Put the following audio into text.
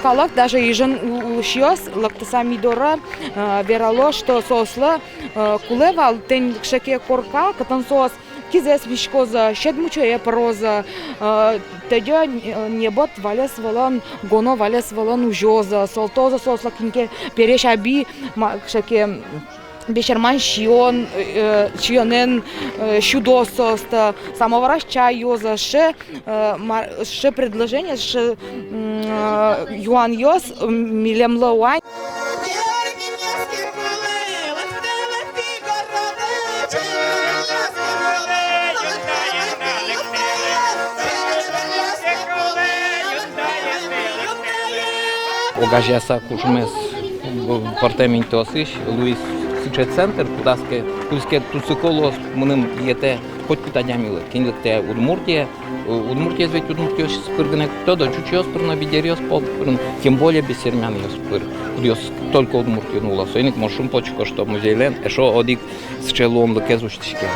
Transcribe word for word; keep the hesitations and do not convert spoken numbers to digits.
Калык, даже Ижын у-, улӥсьёс, лыктыса ми доры, э, верало, что соослы, э, кулэ вал тӥни кыӵе ке корка, кытын соос кизэс виськозы, сьӧд мучое пырозы, э, тӧдьы, э, небыт валес вылын, гоно валес вылын узёзы, султозы соослы кин ке пересь аби, ма-, кыӵе ке бесерман сиён, э, сиёнэн, э, сюдозы соосты, самовараз чай юозы, сыӵе, э, ма-, сыӵе предложение, сыӵе, м, э, юанъёс, м, милемлы вань. Огазеяса кужмес пӧртэм интыосысь луиз сыӵе центр, кудаз ке, кудӥз ке тусыко луоз мыным йӧтэ котькуд адямилы, кин лыктэ Удмуртие, э, Удмуртиез ведь удмуртъёс пыр гинэ уг тодо, ӟучъёс пыр но, бигеръёс пол-, пыр но, тем более бесермянъёс пыр, кудъёсыз только Удмуртиын уло. Соин ик мон шумпотӥсько, что музейлэн эшшо одӥг сыӵе луонлыкез усьтӥське.